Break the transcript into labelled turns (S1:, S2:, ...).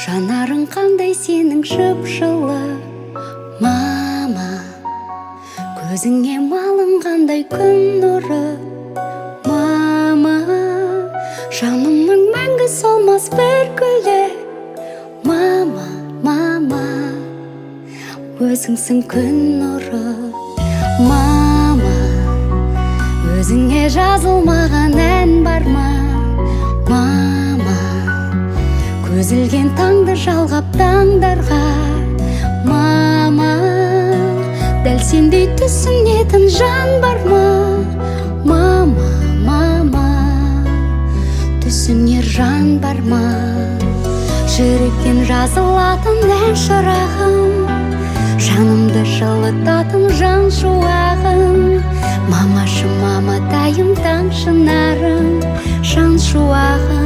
S1: Жанарың қандай сенің жып-жылы, мама. Көзіңе малынғандай күн нұры, мама. Жанымның мәңгі солмас бір гүлі, мама, мама. Өзіңсің күн нұры, мама. Өзіңе жазылмаған ән бар ма, мама? Көз ілген таңды жалғап таңдарға, мама. Дәл сендей түсінетін жан бар ма, мама, мама? Түсінер жан бар ма? Жүректен жазылатын ән, шырағым, жанымды жылытатын жан шуағым. Мамашы, маматайым, таң шынарым, жан шуағым.